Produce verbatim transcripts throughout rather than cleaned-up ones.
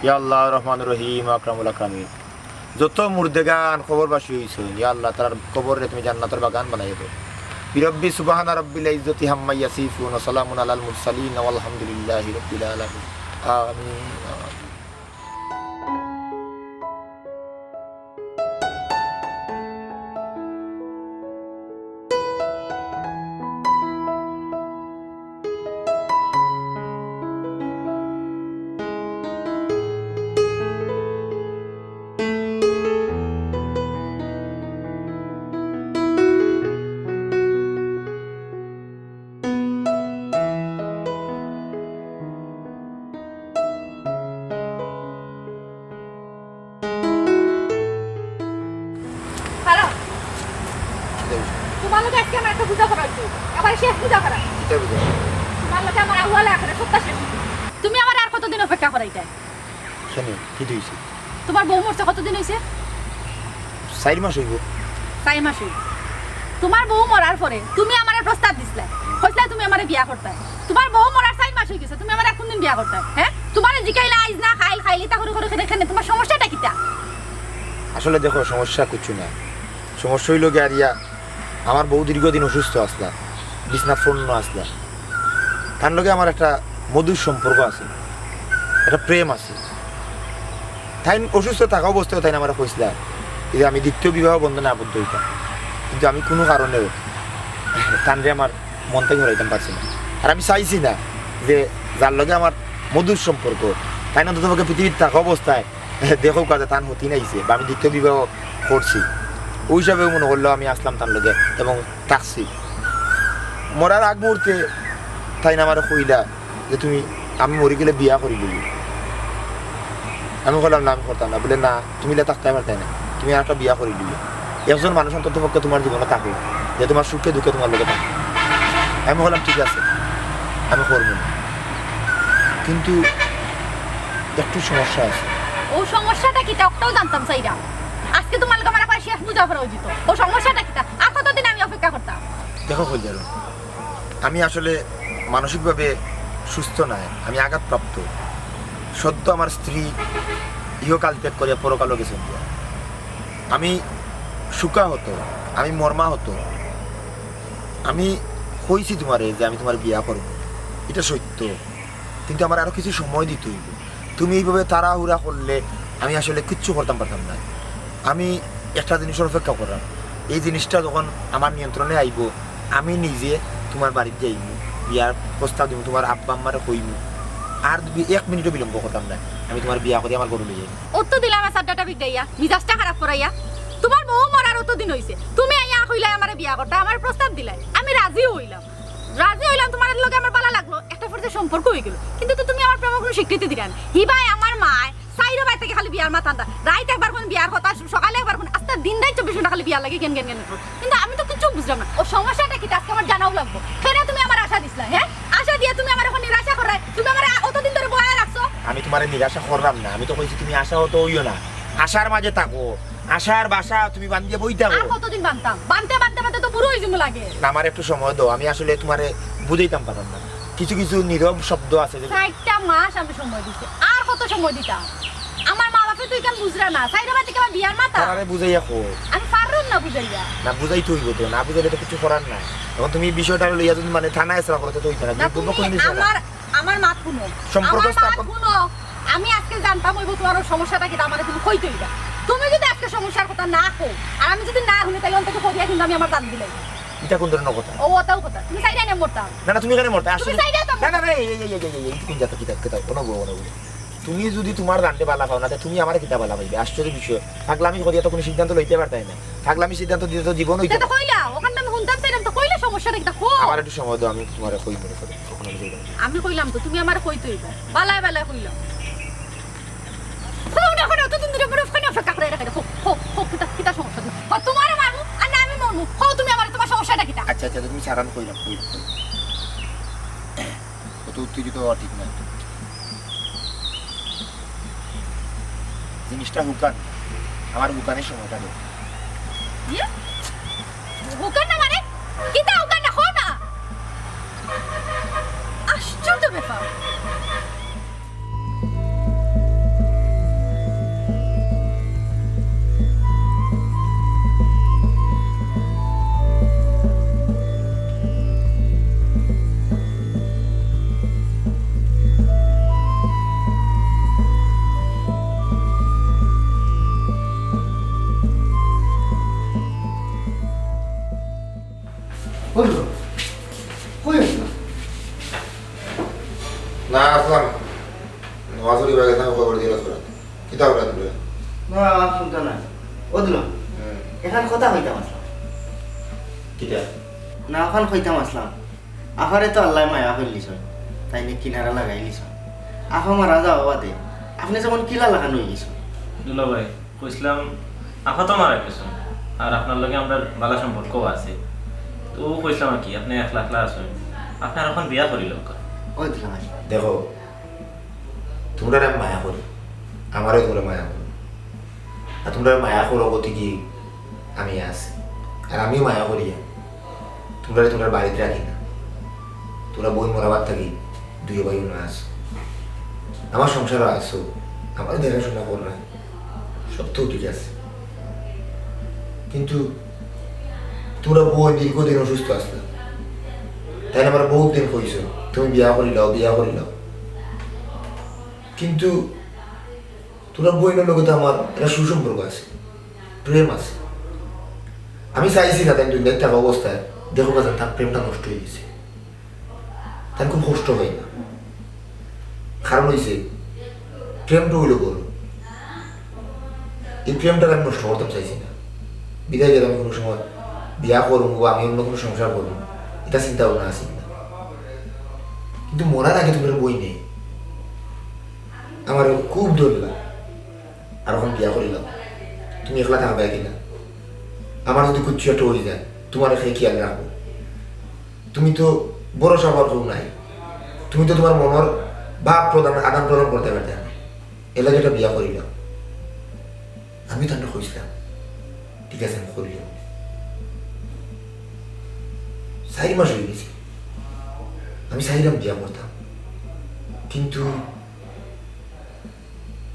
ইয়া আল্লাহ, রহমান রহিম, আকরামুল আকরামিন। যত মুর্দেগান কবরবাসী অইছইন, ইয়া আল্লাহ, তারার কবররে তুমি জান্নাতর বাগান বানাইয়া দেও। বিরব্বি সুবহানা রব্বিল ইজ্জতি হাম্মা ইয়াসিফুন, ওয়া সালামুন আলাল মুরসালিন, ওয়াল হামদুলিল্লাহি রব্বিল আলামিন। আমিন। খারাপ। কিতা অইছে? তুমার লগে আজকে আমার একটা বুঝাপড়া অইছে। এবার শেষ বুঝাপড়া। কিতা বুঝাপড়া? তুমার লগে আমার আউয়ালে আখেরে সবটা শেষ। তুমি আমারে আর কতদিন অপেক্ষা করাইতায়? কেনে? কিতা অইছে? তুমার বউ মরছে কতদিন অইছে? চাইর মাস অইবো। চাইর মাস অইবো। তুমার বউ মরার পরে তুমি আমারে প্রস্তাব দিছলায়, কইছলায় তুমি আমারে বিয়া করতায়। তুমার বউ মরার চাইর মাস অইগেছে, তুমি আমারে আর কুনদিন বিয়া করতায়? হে? তুমারে জিকাইলে আইজ না কাইল, কাইল ইতা করি করি কেনে, কেনে, তুমার সমস্যাটা কিতা? আসলে দেখো, সমস্যা কিচ্ছু না। সমস্যা অইলো গিয়া আর ইয়া, আমার বউ দীর্ঘদিন অসুস্থ আছলা, বিছনাত পড়িয়া আছলা। তান লগে আমার একটা মধুর সম্পর্ক আছে, একটা প্রেম আছে। তাইন অসুস্থ থাকা অবস্থায় তাইন আমারে কইছলা যে আমি দ্বিতীয় বিবাহ বন্ধনে আবদ্ধ অইতাম, কিন্তু আমি কুনু কারণেও তানরে আমার মন থাকি হরাইতাম পারছি না। আর আমি চাইছি না যে যার লগে আমার মধুর সম্পর্ক, তাইন অন্ততপক্ষে পৃথিবীত থাকা অবস্থায় দেখউক যে তান হতিন আইছে বা আমি দ্বিতীয় বিবাহ করছি, অউ হিসাবেউ মনো করলেও আমি আছলাম তান লগে এবং থাকছি। মরার আগ মুহূর্তে তাইন আমারে কইলা যে, "তুমি, আমি মরি গেলে বিয়া করিলিও।" আমি কইলাম, "না, আমি করতাম না।" বুলে, "না, তুমি ইলা থাকতায় পারতায় না, তুমি আরেকটা বিয়া করিলিও। একজন মানুষ অন্ততপক্ষে তুমার জীবনো থাকউক, যে তুমার সুখে দুঃখে তুমার লগে থাকে।" আমি কইলাম, "ঠিক আছে, আমি করমু না, কিন্তু একটু সমস্যা আছে।" অউ সমস্যাটা কিতা, অটাউ জানতাম চাইরাম। আজকে তুমার লগে আমার একবার শেষ বুঝাপড়া অইযিতো। অউ সমস্যাটা কিতা? আর কতদিন আমি অপেক্ষা করতাম? দেখো কইজারু, আমি আসলে মানসিকভাবে সুস্থ নায়, আমি আঘাতপ্রাপ্ত। সদ্য আমার স্ত্রী ইহকাল ত্যাগ করিয়া পরকালো গেছইন গিয়া। আমি শোকাহত, আমি মর্মাহত। আমি কইছি তুমারে যে আমি তুমারে বিয়া করমু, ইটা সত্য, কিন্তু আমারে আরো কিছু সময় দিতে অইবো। তুমি ইভাবে তাড়াহুড়া করলে আমি আসলে কিচ্ছু করতাম পারতাম না। আমি একটা জিনিসর অপেক্ষা কররাম, এই জিনিসটা যখন আমার নিয়ন্ত্রণে আইবো, আমি নিজে তুমার বাড়িত যাইমু, বিয়ার প্রস্তাব দিমু, তুমার আব্বা আম্মারে কইমু, আর বি-, এক মিনিটও বিলম্ব করতাম না, আমি তুমারে বিয়া করি আমার ঘরো লই যাইমু। অত দিলাম আসার ডাটা বিগড়াইয়া, মিজাজটা খারাপ করাইয়া। তুমার বউ মরার অত দিন অইছে, তুমি আইয়া কইলায় আমারে বিয়া করতায়, আমারে প্রস্তাব দিলায়, আমি রাজিও অইলাম। রাজি অইলাম, তুমার লগে আমার ভালা লাগলো, একটা পর্যায়ে সম্পর্ক অইগেলো, কিন্তু তো তুমি আমার প্রেমর কুনু স্বীকৃতি দিলায় না। হিবায় আমার মায় চাইরোবায় থাকি খালি বিয়ার মাত আনতা, রাইত একবার কইন বিয়ার কথা, সকালে একবার কইন, আস্তা দিন রাইত চব্বিশ ঘন্টা খালি বিয়ার লাগি গেন গেন গেন গেন। কিন্তু আমি তো কিচ্ছু বুঝলাম না, অউ সমস্যাটা কিতা আজকে আমার জানাউ লাগবো। কেনে তুমি আমারে আশা দিছলায়, হে? আশা দিয়া তুমি আমারে অখন নিরাশা কররায়, তুমি আমারে আ-, অতদিন ধরি বওয়াইয়া রাখছো। আমি তুমারে নিরাশা কররাম না, আমি তো কইছি তুমি আশাহত অইও না, আশার মাঝে থাকো। আশার বাসা তুমি বান্ধিয়া বই থাকো। আর কতদিন বানতাম? বানতে, বানতে, বানতে তো বুড়া অইযিমু লাগে। না, আমারে একটু সময় দেও, আমি আসলে তুমারে বুঝাইতাম পাররাম না। কিছু কিছু নীরব শব্দ আছে যে চাইরটা মাস আমি সময় দিছি, আর কত সময় দিতাম? আমার মা বাপে তো ইখান বুঝরা না, চাইরোবায় থাকি আমার বিয়ার মাত। তারারে বুঝাইয়া কও। আমি পাররাম না বুঝাইয়া। না, বুঝাইতে অইবো তো, না বুঝাইলে তো কিচ্ছু করার নাই। অখন তুমি এই বিষয়টা লইয়া যদি মানে থানায় এসরা করো, তো অইতো না। না, তুমি বুঝবো তুমি কোন বিষয়টা? আমার আমার মাত হুনো। সম্পর্ক আমার মাত স্থাপন হুনো। আমি আজকে জানতাম অইবো তুমার অউ সমস্যাটা কিতা, আমারে তুমি কইতে অইবা। তুমি যদি আজকে সমস্যার কথা না কও, আর আমি যদি না হুনি, তাইলে অন্তত করিয়া কিন্তু আমি আমার জান দিলাই। ইটা কোন ধরনের কথা? অউ অতাউ কথা। তুমি চাইরায় নে মরতাম। না, না, তুমি কেনে মরতায়? তুমি আশ্চর্য। চাইরায় তো না, না, না, এই, এই, এই, এই, এই, এই, তুমি যাতা কিতা, কিতা, অনো বও, অনো বও। তুমি যদি তুমার জানরে ভালা পাও না, তে তুমি আমারে কিতা ভালা পাইবায়? আশ্চর্য বিষয়। পাগলামি করিয়া তো কুনু সিদ্ধান্ত লইতে পারতায় না। পাগলামি সিদ্ধান্ত দিতে তো জীবন অইতো ইটা তো না। কইলা, অখান তো আমি হুনতাম চাইরাম, তো কইলা সমস্যাটা কিতা? কও। আমার একটু সময় দেও, আমি তুমারে কই মনে করি। অখন আমি যাইতাম। আমি কইলাম তো, তুমি আমারে কইতে অইবা। ভালায় ভালায় কইলাম। কও না, কও না, অতদিন ধরি আমার অপেক্ষা করাইয়া রাখরায়। কও, কও, কও, কিতা, কিতা সমস্যা তুমার? কও, তুমারে মারমু, আর না আমি মরমু। কও তুমি আমারে, তুমার সমস্যাটা কিতা? আচ্ছা, আচ্ছা, তুমি ছাড়ান কইলাম, কই, কই। অত উত্তেজিত অওয়া ঠিক নায়। জিনিসটা হুকান, আমার হুকানির সময়টা দেও। ইয়ে? হুকান না মানে? কিতা হুকান না? কও না। আশ্চর্য ব্যাপার। না, আসলাম। নওয়াজুরি বাগে তাকে খবর দিয়ে রাখো। কিতা ওরা দিবে? না, আমার চিন্তা নাই। ও দিল, হুম। এখন কথা কইতাম আসলাম। কিতা? না, এখন কইতাম আসলাম। আফারে তো আল্লাহ মায়া করলিছইন, তাইনে কিনারা লাগাইলিছইন। আফা মারা যাওয়া বাদে আপনি যেমন কিলা লাখান হয়ে গেছেন। দুলাভাই, কইছিলাম, আফা তো মারা গেছইন, আর আপনার লগে আমরার বালা সম্পর্ক আছে। তো কইছিলাম আর কি, আপনি একলা একলা আছেন, আপনি আর এখন বিয়া করিল। ওই দিলাম ভাই। দেখো, তোমরা আমি মায়া করি, আমারও তোমরা মায়া করো। আর তোমরা মায়া করো গতি কি আমি আছি, আর আমিও মায়া করি। তোমরা তোমরা বাড়িতে রাখি না, তোমরা বই মরাবার থাকি দুই ভাই না আছো, আমার সংসারও আছো, আমার দেখাশোনা কররা, সব তো ঠিক আছে। কিন্তু তোমরা বই দীর্ঘদিন অসুস্থ আসলে, তাই আমার বহুত দিন কইছো তুমি বিয়া করিলাও, বিয়া করিলাও। কিন্তু তোমরা বইনের লগে তো আমার একটা সুসম্পর্ক আছে, প্রেম আছে। আমি চাইছি না তাই দুনিয়াত থাকা অবস্থায় দেখো কাছে তার প্রেমটা নষ্ট হয়ে গেছে। তার খুব কষ্ট হয় না, কারণ হইছে প্রেমটা হইলো বড়। এই প্রেমটা আমি নষ্ট করতাম চাইছি না, বিদায় গেলে আমি কোনো সময় বিয়া করবো বা আমি অন্য কোনো সংসার করবো, এটা চিন্তা ভাবনা আছে না। কিন্তু মরার আগে তোমার বই নেই, আমার খুব ডর লাগে। আর এখন বিয়া করিলাম, তুমি একলা থাকবে কি না? আমার যদি কুচ্ছু একটা হয়ে যায়, তোমার খেয়ে খেয়াল রাখবো। তুমি তো ভরসা করার কেউ নাই, তুমি তো তোমার মনের ভাব প্রদান আদান প্রদান করতে পারতে না। এর লাগি একটা বিয়া করিলাম। আমি তাহলে কইছিলাম, ঠিক আছে, আমি করিলাম। চারি মাস হয়ে গেছে, আমি চাইলাম বিয়া করতাম, কিন্তু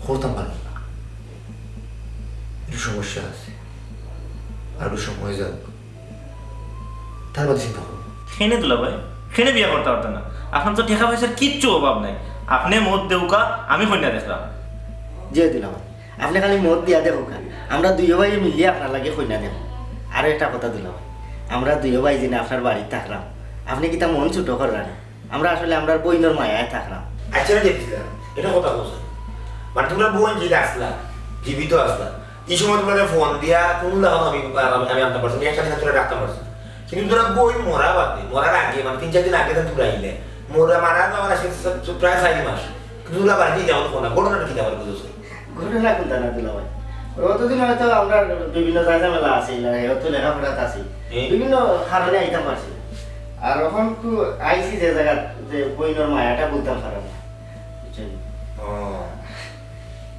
করতাম পারলাম না, একটু সমস্যা আছে, আর একটু সময় যাক, তার বাদে চিন্তা করবো। কেনে দুলাভাই, কেনে বিয়া করতা পারতা না? আপনার তো টেকা পয়সার কিচ্ছু অভাব নাই। আপনি মত দেউক্কা, আমি কইন্যা দেখরাম। জি দিলাম, আপনি খালি মত দিয়া দেখউক্কা, আমরা দুইও ভাই মিলিয়া আপনার লাগি কইন্যা দেব। আর একটা কথা দিলাম, আমরা দুইও ভাই যেন আপনার বাড়িত থাকরাম, আপনি কিতা মন ছোট কররা নি? আমরা আসলে আমরার বইনর মায়ায় থাকরাম। আচ্ছা, না দেখছিলাম, এটা কথা বলছে, মানে তোমরা বোন যে আসলা, জীবিত আসলা, এই সময় তোমরা ফোন দিয়া কোন লাগানো আমি আমি আনতে পারছি না, একটা দিন তোমরা রাখতে পারছি না। কিন্তু তোমরা বই মরা বাদে, মরার আগে, মানে তিন চার দিন আগে তো তোমরা আইলে, মরা মারা যাওয়ার আসে তো প্রায় চারি মাস, কিন্তু তোমরা বাড়িতে যাওয়ার ফোন, ঘটনাটা কি আমার বুঝেছো? ঘটনা কোনটা না দিলাম ভাই, অতদিন হয়তো আমরা বিভিন্ন জায়গা মেলা আছি না, হয়তো লেখাপড়াত আছি, হুম। বিভিন্ন কারণে আইতাম পারছি না। আর এখন তো আইছি যে জায়গা, যে বইনর মায়াটা বলতাম পারলাম না, বুঝছেন? ও,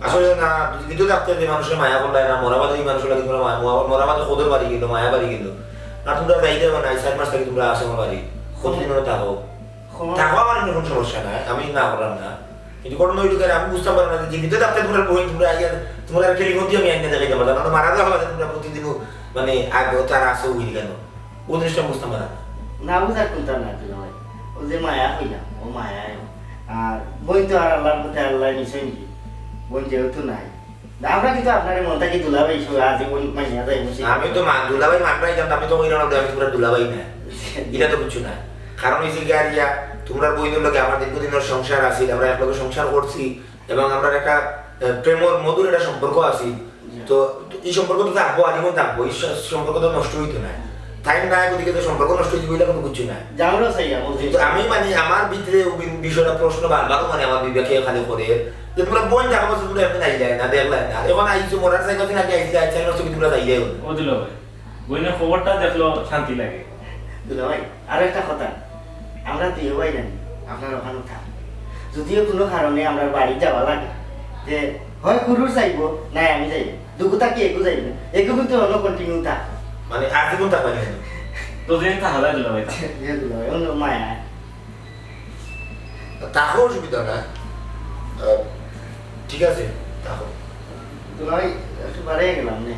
আসলে না, জীবিত থাকতে যে মানুষের মায়া করলে না, মরা বাদে এই মানুষের লাগে তোমরা মায়া, মরা- মরা বাদে খোদর বাড়ি গেল, মায়া বাড়ি গেল, আর তোমরা যাই দেবে না, এই চার মাস থাকি তোমরা আসো আমার বাড়ি, কতদিন মনে থাকো? ক্ষমা- থাকো আমার এমনি কোনো সমস্যা নাই, আমি না করলাম না, কিন্তু ঘটনা ওই লোকের আমি বুঝতাম পারলাম না যে জীবিত থাকতে তোমরা বই তোমরা আইয়া তোমরা টেলিফোন দিয়ে আমি আইনা দেখাইতে পারতাম না, মারা যাওয়া বাদে তোমরা প্রতিদিনও মানে আগে তার আসো ওই কেন, ও জিনিসটা বুঝতাম পারলাম না। না বুঝার কোনটা না দিলাম ভাই, ও যে মায়া হইলাম, ও মায়া। আর বই তো আর আল্লাহর পথে আল্লাহ নিশ্চয় নিবি, বই যেহেতু নাই, আমরা কিন্তু আপনার মনটা কি দুলাভাই হিসেবে আজীবন মানিয়া যাই বসে। আমি তো মা দুলাভাই মানরাই জানতাম, আমি তো ওই না আমি তোমরা দুলাভাই না, এটা তো কিছু না। কারণ হইছে কি আর ইয়া, তোমরা বইনর লগে আমার দীর্ঘদিনের সংসার আছিল, আমরা একলগে সংসার করছি এবং আমরা একটা আহ, প্রেমর মধুর একটা সম্পর্ক আছিল। তো তো এই সম্পর্ক তো থাকবো, আজীবন থাকবো, এই স- সম্পর্ক তো নষ্ট হইতো না। টাইম নাই, ওদিকে তো সম্পর্ক নষ্ট হইতে বইলে কোনো কিছু নাই। জানলো চাইয়া বলছি। কিন্তু আমি মানে আমার ভিতরে ওই বি- বিষয়টা প্রশ্ন বারবার মানে আমার বিবেকে খালি করে যে তোমরা বোন দেখা বছর তোমরা এখন আইলাই না, দেখলাই না, এখন আইছো মরার চাই কথা নাকি আইসলে আইসলে নষ্ট তোমরা যাইলাই। ও দিল ভাই, বইনের খবরটা দেখলো শান্তি লাগে। দুলাভাই, আরো একটা কথা, আমরা দুইও ভাই জানি আপনার ওখানে থাক, যদিও কোনো কারণে আমরা বাড়ি যাওয়া লাগে, যে হয় কুরুর যাইবো, নাই আমি যাইবো, দুগু থাকি এগু যাইবো, এগু কিন্তু অন্য কন্টিনিউ থাক। মানে আজীবন থাকবে না। তো যেন তাহলে দিল ভাই। ইয়ে দুলাভাই, অন্য মায়া। তাকো অসুবিধা না। আহ, ঠিক আছে, তাকো। দুলাভাই, একটু বাড়িয়ে গেলাম নে।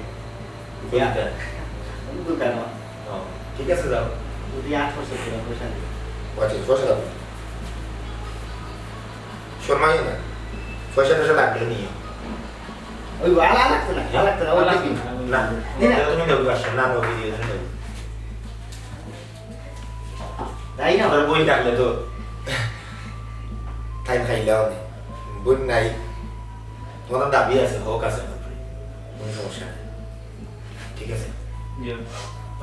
বুঝতে? আমি দোকানে। ও, ঠিক আছে, যাও। যদি আট বছর করে পয়সা নেই। ও আচ্ছা, পয়সা লাগবে। শর্মাইও না। পয়সা টয়সা লাগলে নিও। ওই আলা লাগতো না, আলা লাগতো না, ওই দেখি। না, দিন না। তুমি দেবো, আসো, না, না, ওই দিয়ে তুমি দেবো। তাই না? আমার বই থাকলে তো। তাইন খাইলাও নি। বোন নাই, তোমার দাবি আছে, হক আছে আমার উপরে। কোনো সমস্যা নাই। ঠিক আছে? জি,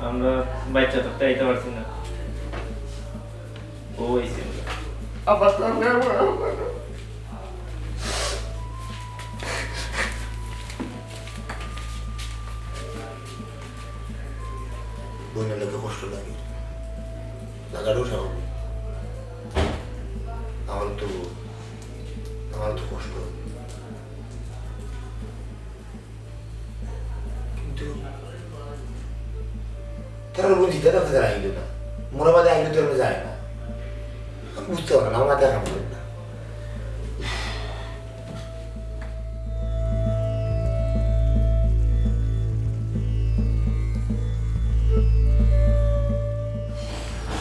আমরা বাচ্চা থাকতে আইতে পারছি না। ও আইছে। আবার তো আমরা বোনের লোকে কষ্ট লাগে, লাগাটাও স্বাভাবিক। আমার তো, আমার তো কষ্ট। কিন্তু তারা বোন জিতে থাকতে তারা আইল না, মোরা বাদে আইলে তো আমি যাই না। আমি বুঝতে পারলাম না, আমার মাথায় কাম করে না।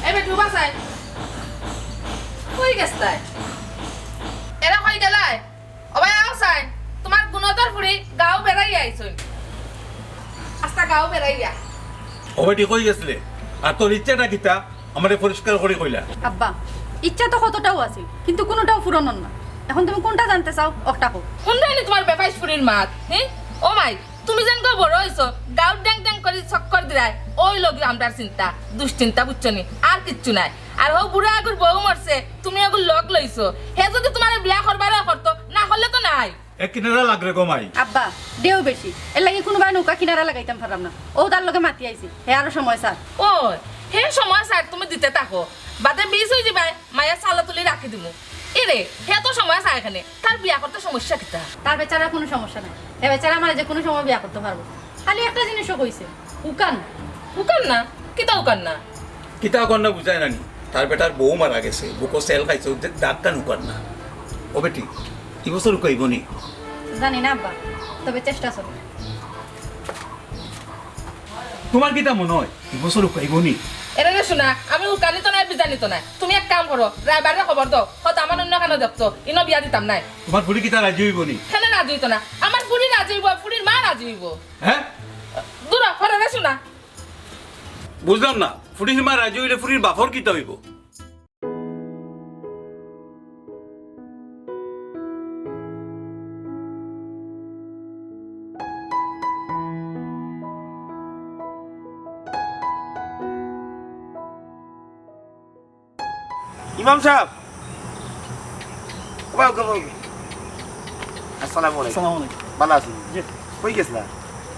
এ বেটু বাসায় কই গেছতায়? এরা কই গেলায়? ও ভাই, আও চাইন, তোমার গুণধর ফুড়ি গাঁও বেড়াইয়া আইছইন। আস্তা গাঁও বেড়াইয়া। ও বেটি, কই গেছিলে? আর তোর ইচ্ছাটা কিতা? আমারে পরিষ্কার করি কইলা। আব্বা, ইচ্ছা তো কতটাও আছিল, কিন্তু কোনোটাও পূরণ অর না। এখন তুমি কোনটা জানতে চাও, অকটা কও। হুনরায়নি তোমার বেফাইস ফুড়ির মাত, হি? ও মাই, তুমি যেন গো বড় অইছো, গাঁওত ড্যাং ড্যাং করি চক্কর দিরায়, অউ লগি আমরার চিন্তা, দুশ্চিন্তা, বুঝছো নি? আর কিচ্ছু নাই। আর হউ বুড়া আগুর বউ মরছে, তুমি এগুর লগ লইছো। হে যদি তোমারে বিয়া করবারে করতো, না করলে তো নাই। এ কিনারা লাগরে গো মাই। আব্বা, ঢেউ বেশি, এর লাগি কোনোবায় নৌকা কিনারা লাগাইতাম পারলাম না। অউ তার লগে মাতি আইছি, হে আরো সময় চার। ও, হে সময় চার তুমি দিতে থাকো, বাদে মিস অই যিবায়, মায়া চালা তুলি রাখি দিমু। এরে, হে তো সময় চায় কেনে, তার বিয়া করতে সমস্যা কিতা? তার বেচারার কোনো সমস্যা নাই, হে বেচারা আমারে যে কোনো সময় বিয়া করতে পারবো। খালি একটা জিনিসও কইছে, হুকান। হুকান না? কিতা হুকান না? কিতা হুকান না বুঝায় না নি? তার বেটার বউ মারা গেছে, বুকো সেল খাইছে, অউ যে দাগখান হুকার না। ও বেটি, ই বছর হুকাইবো নি? জানি না আব্বা, তবে চেষ্টা চলে। তোমার কিতা মনে অয়, ই বছর হুকাইবো নি? এরে রে সোনা, আমি হুকানিত নায়, বিজানিত নায়। তুমি এক কাম করো, রায়বারে খবর দেও, হয়তো আমার অন্য কানো দেখতো, ইনো বিয়া দিতাম নায়। তোমার ফুড়ি কিতা রাজি অইবো নি? কেনে রাজি অইতো না? আমার ফুড়ি রাজি অইবো, ফুড়ির মা রাজি অইবো। হে? দূর হ, হরে রে সোনা। বুঝলাম না, ফুড়ির মা রাজি অইলে ফুড়ির বাপর কিতা অইবো? ইমাম সাব, ওবা, ওবা, ওবা। আসসালামু আলাইকুম। আসসালামু আলাইকুম। ভালা আছইন? জি। কই গেছলা?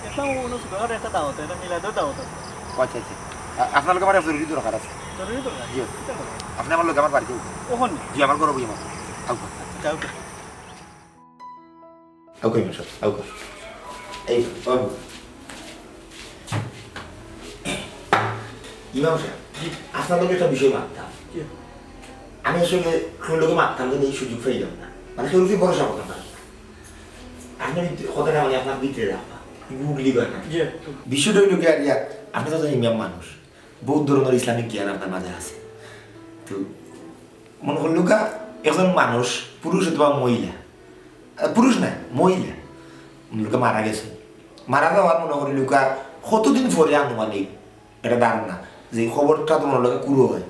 গেছলাম অউ ছোটখাটো একটা দাওয়াত, একটা মিলাদর দাওয়াত আছে। ও আচ্ছা, আচ্ছা। আ-, আপনার লগে আমার এক জরুরি দরকার আছে। জরুরি দরকার? জি। কিতা দরকার? আপনে আমার লগে আমার বাড়িত আউক্কা। অখন? জি, আমার ঘরো বই আমার। আউক্কা। আচ্ছা, আউক্কা। আউক্কা ইমাম সাব, আউক্কা। এই, বাবু। ইমাম সাব, জি। আপনার লগে একটা বিষয় মাততাম। জি। আমি আসলে কেউর লগে মাততাম, কিন্তু এই সুযোগ পাইলাম না। মানে, কেউর উপরে ভরসা করতাম পারি না। আপনে ভিতরে কথাটা মানে আপনার ভিতরে রাখবা, গুগলি বানা। জি। বিষয়টা অইলো কি, আর ইয়া, আপনে তো একজন ইমাম মানুষ, বহুত ধরনের ইসলামিক জ্ঞান আপনার মাঝে আছে। তো মনে করলুকা, একজন মানুষ, পুরুষ অথবা মহিলা, আহ, পুরুষ নায়, মহিলা, মনে করলুকা মারা গেছে। মারা যাওয়ার মনে করলুকা কতদিন পরে আনুমানিক একটা ধারণা যে এই খবরটা তো মনে করলুকা কুড়ো অয়,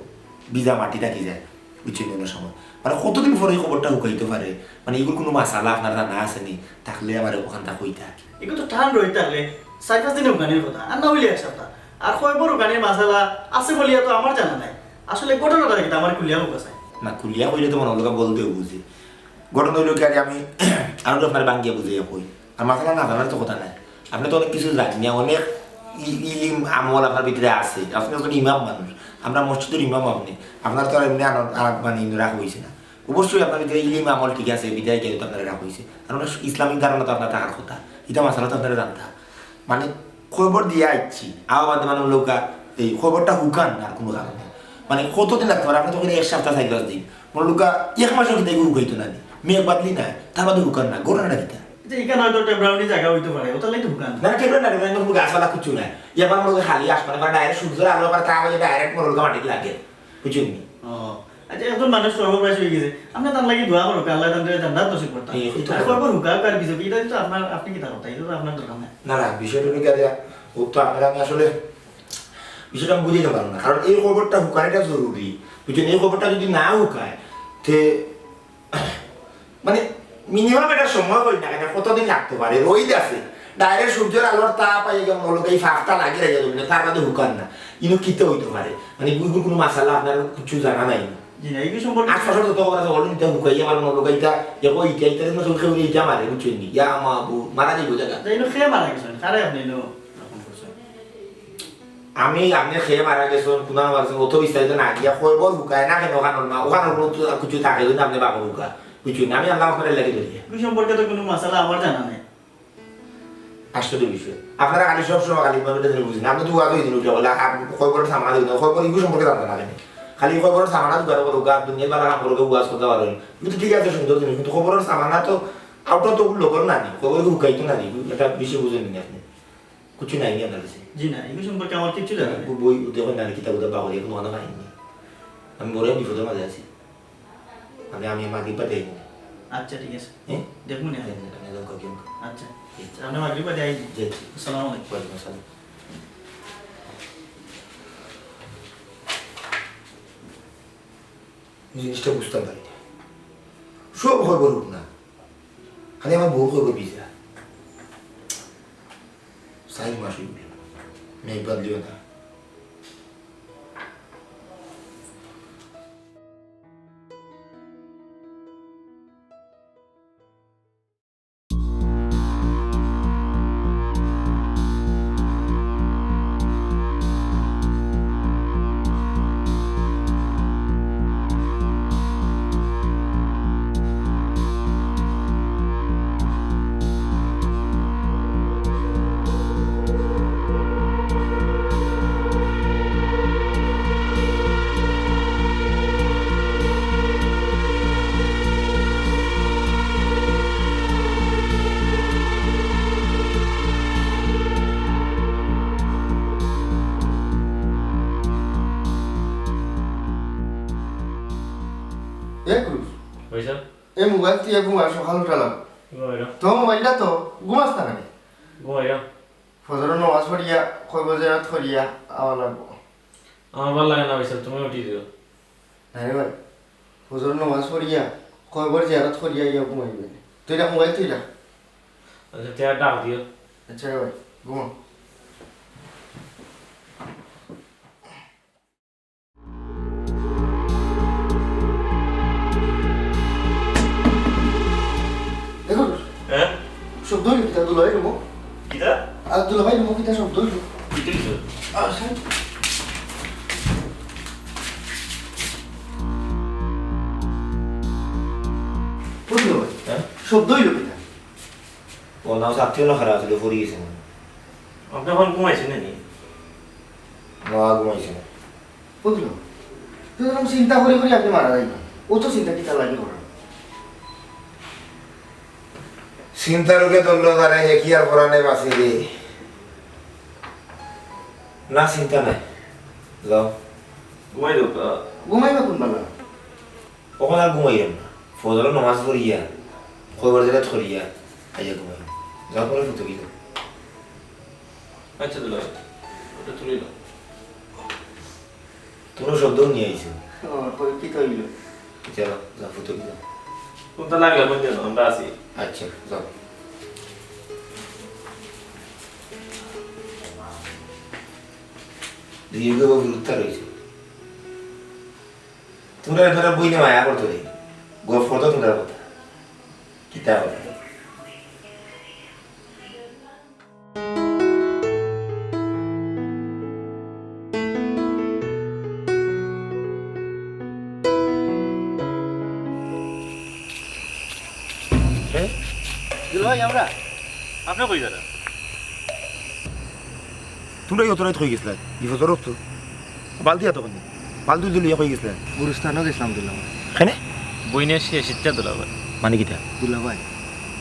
ভিজা মাটি থাকি যায়, বুঝছইন নি, অনেক সময়। মানে কতদিন পরে এই খবরটা হুকাইতো পারে, মানে ইগুর কোনো মাসালা আপনার জানা আছে নি? থাকলে আমারে অখানটা কইতা। ইগু তো টান রইত থাকলে চাইর পাঁচ দিনে হুকানির কথা, আর না অইলে এক সপ্তাহ। আর কয়বর হুকানির মাসালা আছে বলিয়া তো আমার জানা নাই। আসলে ঘটনাটা কিতা আমারে খুলিয়া কউক্কা চাই। না, খুলিয়া কইলে তো মনে করলুকা বলদে অইবো যে। ঘটনা অইলো কি, আরে আমি আরো আপনারে ভাঙ্গিয়া বুঝাইয়া কই। আর মাসালা না জানার তো কথা নাই। আপনে তো অনেক কিছু জানইন, অনেক ই-, ইলিম আমল আপনার ভিতরে আছে। আপনে একজন ইমাম মানুষ, আমরার মসজিদর ইমাম আপনে। আপনার তো আর এমনে আন-, আ-, মানে ইনো রাখা অইছে না। অবশ্যই আপনার ভিতরে ইলিম আমল ঠিক আছে, বিধায় কেউ তো আপনারে রাখা অইছে। আর অনেক ইসলামিক ধারণা তো আপনার থাকার কথা, ইতা মাসালা তো আপনারে জানতা। মানে, খবর দিয়া আইছি, আবার বাদে মানে মনে করলুকা, এই খবরটা হুকান না আর কোনো কারণে। মানে, কতদিন লাগতে পারে? আপনে তো কইরা এক সপ্তাহ, চাইর পাঁচ দিন। মনে করলুকা, এক মাসও কিতা ইগু হুকাইতো না নি? মেঘ বাদলি নাই, তার বাদে হুকান না, ঘটনাটা কিতা? আচ্ছা, ইখান হয়তো temporary জাগা অইতো পারে, অতার লাগি তো হুকান। না, না, temporary না, temporary কোনো গাছপালা কিচ্ছু নাই। ইয়া, আবার মনে করলুকা খালি আশপাশ, মানে, direct সূর্যর আলো, আবার তা অইলে direct মনে করলুকা মাটিত লাগে। বুঝছইন নি? ও, আচ্ছা, একজন মানুষ কবর বাসী অই গেছে, আপনে তার লাগি দোয়া করউক্কা, আল্লায় তানরে জান্নাত নসিব করতা। এই, এই তো আর কথা। কবর হুকাউক আর কিছু, ইটা তো আপনার, আপনে কিতা করতা, ইটা তো আপনার দরকার নাই। না, না, বিষয়টা অইলো গিয়া, ও তো আপনারে আমি আসলে বিষয়টা আমি বুঝাইতাম পারলাম না, কারণ এই খবরটা হুকানিটা জরুরি, বুঝছইন? এই খবরটা যদি না হুকায়, তে মিনিমাম একটা সময় কই না কেনে, কতদিন লাগতো পারে? রইদ আছে, ডাইরেক্ট সূর্যর আলোর তাপ আইয়া গিয়া মনো অইলো এই ফাঁকটা লাগি রইয়া যাইবো, তার বাদে হুকার না। ইনো কিতা অইতো পারে? মানে, ইগুর কুনু মাসালা আপনার কিচ্ছু জানা নাই? জি না, ইগু সম্পর্কে আশপাশর যত খবর আছে, all ইনতা হুকাইয়া আবার মনো অইলো ইটা, দেখো, ইটা, ইটা যেন সব কেউ ইটা মারে, বুঝছইন নি? ইয়া মাবুদ, মারা যাইবো জাগা। তা ইনো কে মারা গেছইন? কারে আপনে ইনো দাফন করছইন? আমি, আপনে কে মারা গেছইন, কুনা মারা গেছইন, অত বিস্তারিত না গিয়া, কয়বর হুকায় না কেনে, ওখানোর মা, ওখানোর কুনু তো কিচ্ছু থাকে যদি আপনে বাপর হুকা, বুঝছইন নি? আমি আল্লাহ আপনার লাগি ধরিয়া। ইগু সম্পর্কে তো কুনু মাসালা আমার জানা নাই। আশ্চর্য বিষয়। আপনারা খালি সব সময় খালি ইমাম এটা জেনে বুঝেন। আপনি তো ওয়াজ হইতেন উঠে বলে, আপ-, কয়বরর সামানা দেখবেন, কয়বর ইগু সম্পর্কে জানতে পারেন। খালি কয়বরর সামানা জোগাড় করো, গা দুনিয়ার বালা কাম করো, ওয়াজ করতে পারেন। কিন্তু ঠিক আছে, সুন্দর জিনিস, কিন্তু কবরর সামানা তো আউটার তো ওগুলো করো না নি, কবর কি হুকাইতো না নি, এটা বেশি বুঝেন নি আপনি। কিছু নাই নি আপনার কাছে? জি না, ইগু সম্পর্কে আমার কিচ্ছু জানা নাই। বই দেখো না, কিতাব উতাব বাগড়ি, এখন ওখানে পাইনি। আমি বড় বিপদের মাঝে আছি। আমি, আমি মাগরিব বাদে আইমু। আচ্ছা, ঠিক আছে। হ্যাঁ? দেখমু নে। হ্যাঁ, হ্যাঁ, হ্যাঁ, হ্যাঁ। আচ্ছা। আচ্ছা, আপনে মাগরিব বাদে আইন। জি, জি। আসসালামু আলাইকুম। ওয়ালাইকুম আসসালাম। জিনিসটা বুঝতাম পারি না। সব খবর উঠ না। খালি আমার বউ খবর বিজা। চাইর মাস অইল। মেঘ বাদলিও না। এ ক্রুজ। ভাই সাহেব। এ মোবাইল তুই ঘুমা, সকাল উঠালাম। ঘুমাইলাম। তো মোবাইলটা তো ঘুমাস না কেনে? ঘুমাইলাম। ফজরর নামাজ পড়িয়া, কবর জিয়ারত করিয়া আওয়া লাগবো। আমার ভালা লাগে না ভাই সাহেব, তুমি উঠি দিও। না রে ভাই, ফজরর নামাজ পড়িয়া, কবর জিয়ারত করিয়া ইয়া ঘুমাইবে। তুই রাখ মোবাইল, তুই রাখ। আচ্ছা, তুই আর ডাক দিও। আচ্ছা রে ভাই, ঘুমা। দেখো, হ্যাঁ? শব্দ অইলো কিতা দুলাভাই রুমো? কিতা? আর দুলাভাই রুমো কিতা শব্দ অইলো? কিতা অইছে? আর স্যার? ও দুলাভাই, হ্যাঁ? শব্দ অইলো কিতা? ও না, ছাত্রী না খারাপ ছিল, পড়ি গেছে মনে হয়। আপনি এখন ঘুমাইছেন নাকি? না, ঘুমাইছি না। বুঝলো? তো এরকম চিন্তা করি করি আপনি মারা যাইবেন। ও তো চিন্তা কিতা লাগি করেন? চিন্তা রোগে ধরলো তারে, হে কি আর পরানে বাঁচি রে? না, চিন্তা নাই। যাও। ঘুমাই দেও তো। ঘুমাইবা কোন বেলা? অখন আর ঘুমাইয়াম না। ফজরর নামাজ পড়িয়া, কবর জিয়ারত করিয়া, আইয়া ঘুমাইয়াম। যাও, পরে ফুটকি যাও। আচ্ছা, দুলাভাই, ওটা তুলে দাও। তোমরা শব্দ নিয়ে আইছো। ও, পরে কি তৈল? চলো, যাও, ফুটকি যাও। কোনটা লাগলে কোন দিন? আমরা আছি। আচ্ছা, যাও। দুই এগো গুরুত্ব রয়েছে। তোমরা, তোমরা বইনে মায়া করতো রে। গফ করতো তোমরা কথা। কিতা কথা? হ্যাঁ? দুলাভাই, আমরা? আপনি কই যারা? তোমরা অত রাইত কই গেছিলা? বিপদর তো। বালতি এত কোন? বালতি তুলি কই গেছিলা? গুরুস্থানও গেছিলাম দুলাভাই। কেনে? বইনের শেষ ইচ্ছা দুলাভাই। মানে কিতা? দুলাভাই,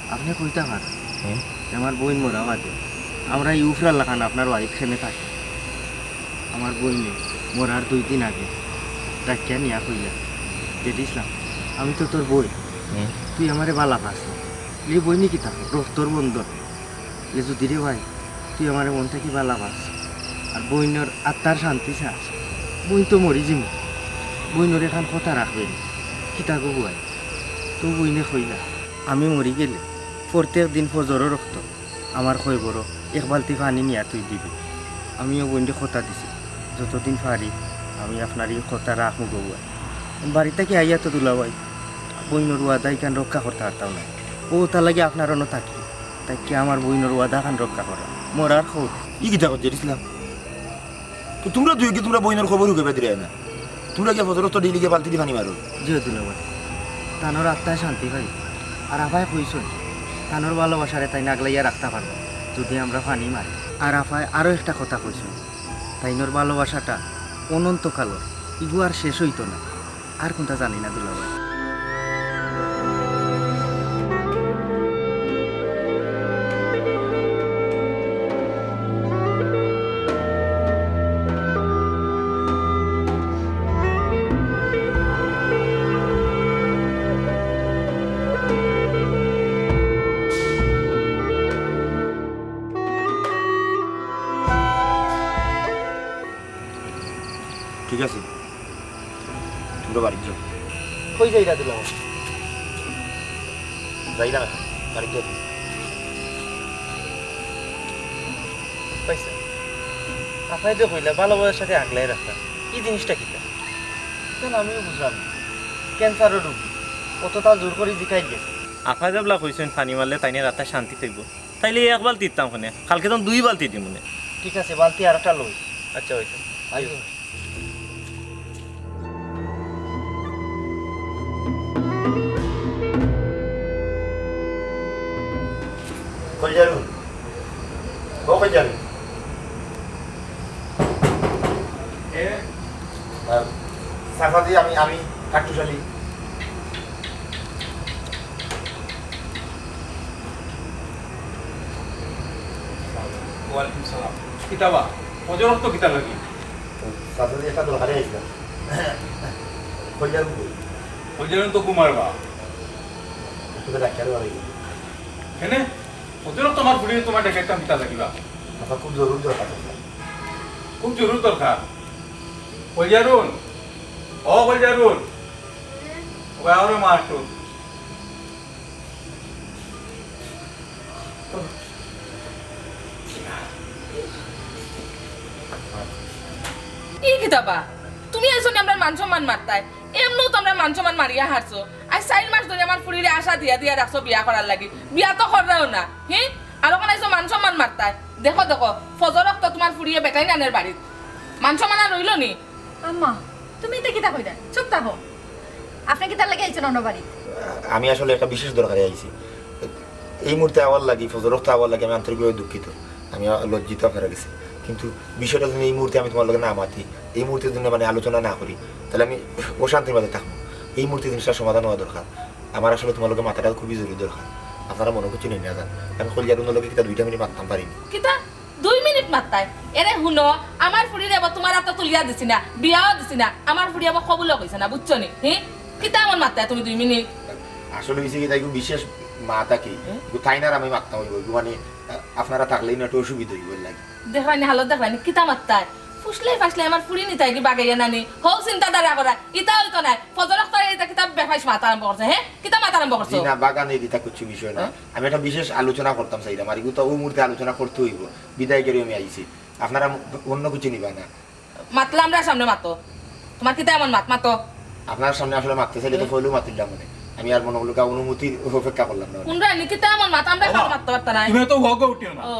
আপনি কইতা পারেন। হুম। যে আমার বইন মরা বাদে আমরা ইউফরার লাখান আপনার বাড়িত খেনে থাকি। আমার বইনে মরার দুই দিন আগে ডাকিয়া নিয়া কইলা, "জেঠি ইসলাম, আমি তো তোর বইন, হুম। তুই আমারে বালা পাস না।" এই বইনে কিতা রক্তর বন্ধন। এ যদি রে ভাই, তুই আমারে মন থাকি বালা পাস, আর বইনর আত্মার শান্তি চাস, বইন তো মরি যিমু, বইনর এখান কথা রাখবে নি। কিতা গো বুয়াই, তো বইনে কইলা, আমি মরি গেলে প্রত্যেক দিন ফজরর অক্ত আমার কবরো এক বালতি পানি নিয়া থুই দিবে। আমি অউ বইনরে কথা দিছি, যতদিন পারি আমি আপনার ই কথা রাখমু গো বুয়া। বাড়ি থাকি আইয়া তো দুলাভাই, বইনর ওয়াদা ইখান রক্ষা করতাম পারতাম না। অউ তার লাগি আপনার অনো থাকি, তাইক্কা আমার বইনর ওয়াদা খান রক্ষা করা। মরার খবর। ই কিতা করছে ইসলাম? তো তুমরা দুইও কি তুমরা বইনর কবর হুকাইবা দিরায় না? তুমরা গিয়া ফজরর অক্ত ডেইলি গিয়া বালতি দি পানি মারো। জি অয় দুলাভাই, তানর আত্মায় শান্তি পাইবো। আর আফায় কইছইন, তানর ভালোবাসারে তাইন আগলাইয়া রাখতা পারবা, যুদি আমরা পানি মারি। আর আফায় আরো একটা কথা কইছইন, তাইনর ভালোবাসাটা অনন্তকালর, ইগু আর শেষ অইতো না। আর কুনতা জানি না দুলাভাই। ঠিক আছে, তুমরা বাড়িত যাও। কই যাইরা দুলাভাই? যাইরাম না, বাড়িত যাও। পাইছো? আফায় তো কইলা ভালোবাসার সাথে আগলাইয়া রাখতাম। ই জিনিসটা কিতা? ইখান আমিও বুঝলাম না। ক্যান্সারর রুগী, অততা জোর করি জিকাইল গেছে। আফায় যেবলা কইছইন পানি মারলে তাইনর আত্মায় শান্তি পাইবো, তাইলে এক বালতি দিতাম কেনে, কালকে তো দুই বালতি দিমুনে। ঠিক আছে, বালতি আরেকটা লই। আচ্ছা, অইছে। আইও। কই যাইরায়? ও কই যাইরায়? এ? আহ, চাচাজি, আমি, আমি কাট্টুশ আলী। ওয়ালাইকুম সালাম। কিতা বা? ফজরর অক্ত কিতা লাগি? চাচাজি, একটা দরকারে আইছিলাম। কই যাইরায়? কই যাইরায় তো ঘুমার বা। একটু ডাক্তারে বাড়াই। কেনে? ফজরর অক্ত আমার ফুড়িরে তুমার ডেকাইতাম কিতা লাগি বা? চাচা, খুব জরুরি দরকার, চাচা। খুব জরুরি দরকার? কই যাইরায়? ও কই যাইরায়? ও আও রে মা একটু। ই কিতা বা? তুমি আইছো নি আমরার মান সম্মান মারতায়? এমনেও তো আমরার মান সম্মান মারিয়া হারছো। আইজ চাইর মাস ধরি আমার ফুড়িরে আশা দিয়া দিয়া রাখছো বিয়া করার লাগি। বিয়া তো কররাও না, হি? আর অখন আইছো মান সম্মান মারতায়। দেখো, দেখো, ফজরর অক্ত তুমার ফুড়িয়ে বেটাইন আনের বাড়িত। মান সম্মান আর রইলো নি? আম্মা, তুমি ইতা কিতা কইরায়? চুপ থাকো। আপনে কিতার লাগি আইছইন অনো বাড়িত? আমি আসলে একটা বিশেষ দরকারে আইছি। এই মুহূর্তে আওয়ার লাগি, ফজরর অক্ত আওয়ার লাগি আমি আন্তরিকভাবে দুঃখিত। আমি লজ্জিত আপনারার গেছে। কিন্তু বিষয়টা যদি এই মুহূর্তে আমি তুমার লগে না মাতি, এই মুহূর্তে যদি মানে আলোচনা না করি, তাইলে আমি অশান্তির মাঝে থাকমু। এই মুহূর্তে জিনিসটা সমাধান অওয়া দরকার। আমার আসলে তুমার লগে মাতাটা খুবই জরুরি দরকার। আপনারা মনো করছইন না যান। আমি কইলিজার অনর লগে কিতা দুইটা মিনিট মাততাম পারি নি? কিতা? দুই মিনিট মাততায়? এরে হুনো, আমার ফুড়িরে এবার তুমার আতো তুলিয়া দিছি না, বিয়াও দিছি না, আমার ফুড়ি এবার কবুলও কইছে না, বুঝছো নি? হি? কিতা এমন মাততায় তুমি দুই মিনিট? আসলে অইছে কিতা, ইগু বিশেষ মাত আর কি। হুম? ইগু তাইন আর আমি মাততাম অইবো, ইগু মানে, আ-, আপনারা থাকলে ইনো একটু অসুবিধা অইবো এর লাগি। দেখরায়নি হালত, দেখরায়নি কিতা মাততায়? ফুসলাই ফাসলাই আমার ফুড়ি নিতায়গি বাগাইয়া নানি, হউ চিন্তাধারা করা, ইতা অইতো নায়। ফজরর অক্ত ইতা কিতা বেফাইস মাত আরম্ভ করছে, হে? কিতা মাত আরম্ভ করছো? জি না, বাগানে কিতা কিচ্ছু বিষয় না। হ্যাঁ? আমি একটা বিশেষ আলোচনা করতাম চাইরাম, আর ইগু তো অউ মুহূর্তে আলোচনা করতে অইবো, বিদায় করি আমি আইছি। আপনারা অন্য কিছু নিবা না। মাতলে আমরার সামনে মাতো। তুমার কিতা এমন মাত, মাতো? আপনার সামনে আসলে মাততে চাইলে তো হ্যাঁ। পয়লাউ মাতিলাম মানে। আমি আর মনো করলাম অনুমতির অপেক্ষা করলাম না। কুনরায়নি কিতা এমন মাত, আমরা বাবা, কারো মাততে পারতাম না। তুমি তো হগ উঠিও না। ও।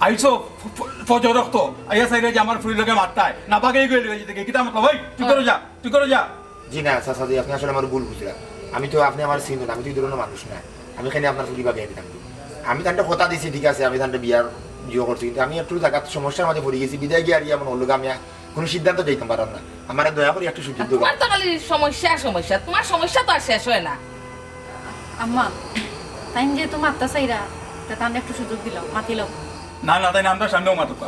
আইছো ফ-, ফ-, ফজরর অক্ত, আইয়া চাইরায় যে আমার ফুড়ির লগে মাততায়, না বাগাই গেলে অইছে দেখি, কিতা মাতলাম? ওই, তুই করো যা, তুই করো যা। জি না, চাচাজি, আপনে আসলে আমারে ভুল বুঝরা। আমি তো, আপনে আমারে চিনইন, আমি তো ই ধরনর মানুষ না। আমি কেনে আপনার ফুড়ি বাগাই দিতাম। আমি তানরে কথা দিছি, ঠিক আছে, আমি তানরে বিয়ার ইয়ে করছি, কিন্তু আমি একটু জাগাত সমস্যার মাঝে পড়ি গেছি, বিদায় গিয়া আর ইয়া মনো করলো আমি আর কুনু সিদ্ধান্ত যাইতাম পারলাম না। আমারে দয়া করি একটু সুযোগ দেও। তুমার তো খালি সমস্যা, সমস্যা, তুমার সমস্যা তো আর শেষ অয় না। আম্মা, তাইন যেহেতু মাততা চাইরা, তে তানরে একটু সুযোগ দিলাও, মাতিলাও। না, না, তাইন আমরার সামনেও মাতুক।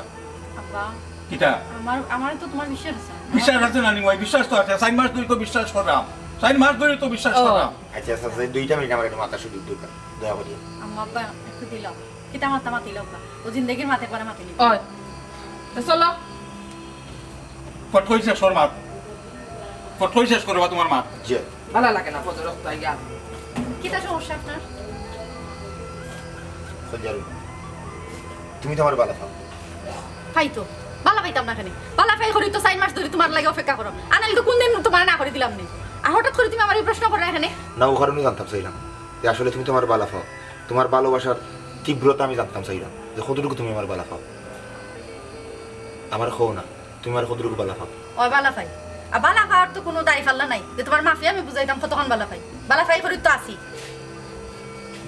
আব্বা, কিতা? আমার, আমারে তো তুমার বিশ্বাস আছে। বিশ্বাস আছে নানি মাই, বিশ্বাস তো আছে। চাইর মাস ধরি তো বিশ্বাস কররাম। চাইর মাস ধরি তো বিশ্বাস ও। কররাম। আচ্ছা, আচ্ছা, আচ্ছা, দুইটা মিনিট আমার একটু মাতার সুযোগ দরকার, দয়া করি। আম্মা, আব্বা, একটু দিলাও। কিতা মাততা মাতিলাও আব্বা। অউ জিন্দেগির মাতে পারে মাতিলিও। ওই। তো চলো। ফট করি শেষ কর মাত। ফট করি শেষ করো বা তুমার মাত। জি। ভালা লাগে না, ফজরর অক্ত আইয়া। কিতা সমস্যা আপনার? সজ্জারু, তুমি তো আমার বালা পাও। পাই তো, বালা পাইতাম না কেনে? বালা পাই করি তো চাইর মাস ধরি তুমার লাগি অপেক্ষা কররাম। আনাইলে তো কুনদিন তুমারে না করি দিলাম নি। আর হঠাৎ করি তুমি আমারে ই প্রশ্ন কররায় কেনে? না, অউ কারণেই জানতাম চাইরাম যে আসলে তুমি তো আমার বালা পাও। তুমার ভালোবাসার তীব্রতা আমি জানতাম চাইরাম যে কতটুকু তুমি আমার বালা পাও। আমারে কও না, তুমি আমারে কতটুকু বালা পাও? অয় বালা পাই। আর বালা পাওয়ার তো কুনু দাড়ি পাল্লা নাই যে তুমার মাফে আমি বুঝাইতাম কতখান বালা পাই। বালা পাই করি তো আছি।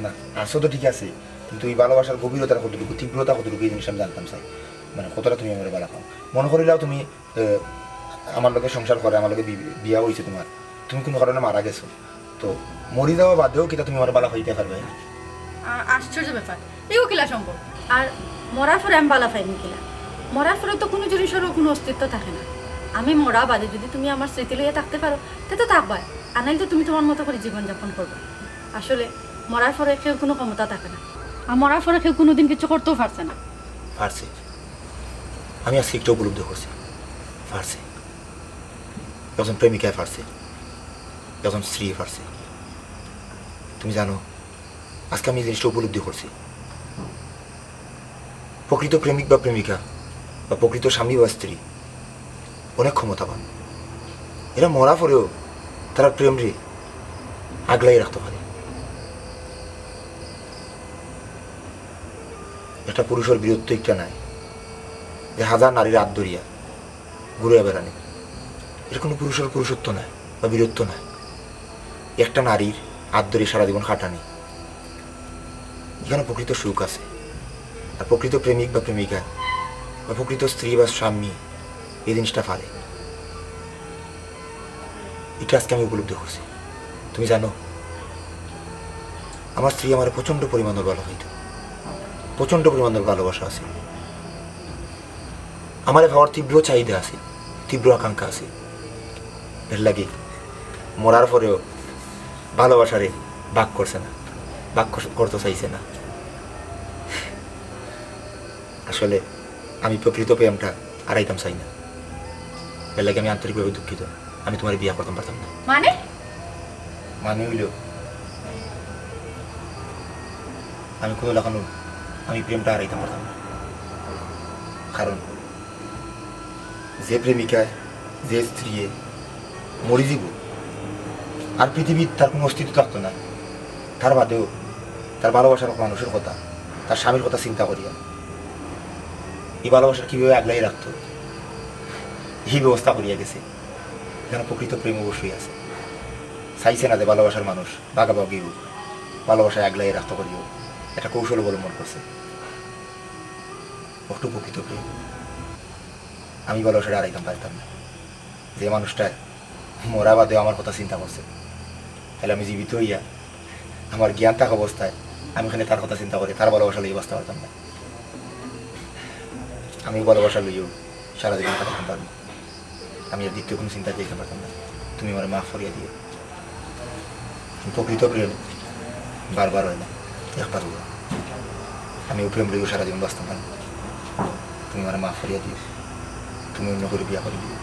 না, আছো তো ঠিক আছে, কিন্তু ই ভালোবাসার গভীরতা কতটুকু, তীব্রতা কতটুকু, ই জিনিসটা আমি জানতাম চাই। মানে, কতটা তুমি আমারে বালা পাও। মনো করিলাও তুমি, এ, আমার লগে সংসার করে, আমার লগে বি-, বিয়া অইছে তুমার, তুমি কুনু কারণে মারা গেছো, তো মরি যাওয়া বাদেও কিতা তুমি আমারে বালা পাইতায় পারবায়? আ-, আশ্চর্য ব্যাপার, ইগু কিলা সম্ভব? আর মরার পরে আমি বালা পাইমু কিলা? মরার পরে তো কুনু জিনিসরও কুনু অস্তিত্ব থাকে না। আমি মরা বাদে যুদি তুমি আমার স্মৃতি লইয়া থাকতে পারো, তে তো থাকবায়, আর নাইলে তো তুমি তুমার মতো করি জীবন যাপন করবায়। আসলে মরার পরে কেউর কুনু ক্ষমতা থাকে না, আর মরার পরে কেউ কুনুদিন কিচ্ছু করতেও পারছে না। পারছে। আমি আজকে একটা উপলব্ধি করছি। পারছে। একজন প্রেমিকায় পারছে। একজন স্ত্রীয়ে পারছে। তুমি জানো, আজকে আমি এই জিনিসটা উপলব্ধি করছি। প্রকৃত প্রেমিক বা প্রেমিকা বা প্রকৃত স্বামী বা স্ত্রী অনেক ক্ষমতাবান। এরা মরার পরেও তারার প্রেমরে আগলাই রাখতে পারে। একটা পুরুষর বীরত্ব একটা নায় যে হাজার নারীর আত ধরিয়া ঘুরিয়া বেড়ানি। এটা কুনু পুরুষর পুরুষত্ব নায় বা বীরত্ব নায়। একটা নারীর আত ধরি সারা জীবন কাটানি, ইখানো প্রকৃত সুখ আছে। আর প্রকৃত প্রেমিক বা প্রেমিকা বা প্রকৃত স্ত্রী বা স্বামী ই জিনিসটা পারে। ইটা আজকে আমি উপলব্ধি করছি। তুমি জানো, আমার স্ত্রী আমারে প্রচণ্ড পরিমাণর ভালা পাইতো, প্রচণ্ড পরিমাণর ভালোবাসা আছে। আমারে পাওয়ার তীব্র চাহিদা আছে, তীব্র আকাঙ্ক্ষা আছে। এরলাগি মরার পরেও ভালোবাসারে ভাগ করছে না, ভাগ কর-, করতো চাইছে না। আসলে আমি প্রকৃত প্রেমটা হারাইতাম চাই না। এরলাগি আমি আন্তরিকভাবে দুঃখিত। আমি তুমারে বিয়া করতাম পারতাম না। মানে? মানে অইলো, আমি কুনু লাখানউ, আমি প্রেমটা হারাইতাম পারতাম না। কারণ যে প্রেমিকায়, যে স্ত্রীয়ে মরি যিবো, আর পৃথিবীত তার কুনু অস্তিত্ব থাকতো না, তার বাদেও তার ভালোবাসার মানুষর কথা, তার স্বামীর কথা চিন্তা করিয়া ই ভালোবাসারে কিভাবে আগলাই রাখতো, ই ব্যবস্থা করিয়া গেছে। ইখানো প্রকৃত প্রেম অবশ্যই আছে। চাইছে না যে ভালোবাসার মানুষ ভাগাভাগি অউক, ভালোবাসারে আগলাই রাখতো করিও একটা কৌশল অবলম্বন করছে। অউটা প্রকৃত প্রেম। আমি ভালোবাসারে হারাইতাম পারতাম না। যে মানুষটায় মরা বাদেও আমার কথা চিন্তা করছে, তাইলে আমি জীবিত অইয়া, আমার জ্ঞান থাকা অবস্থায় আমি কেনে তার কথা চিন্তা করি, তার ভালোবাসা লইয়া বাঁচতাম পারতাম না। আমি ভালোবাসা লইয়াও সারা জীবন কাটাইতাম পারমু। আমি আর দ্বিতীয় কুনু চিন্তাত যাইতাম পারতাম না। তুমি আমারে মাফ করিয়া দিও। প্রকৃত প্রেম বারবার অয় না, একবার অয়। আমি অউ প্রেম লইয়াও সারা জীবন বাঁচতাম পারমু। তুমি আমারে মাফ করিয়া দিও। তুমি অইন্য কেউরে বিয়া করি দিও।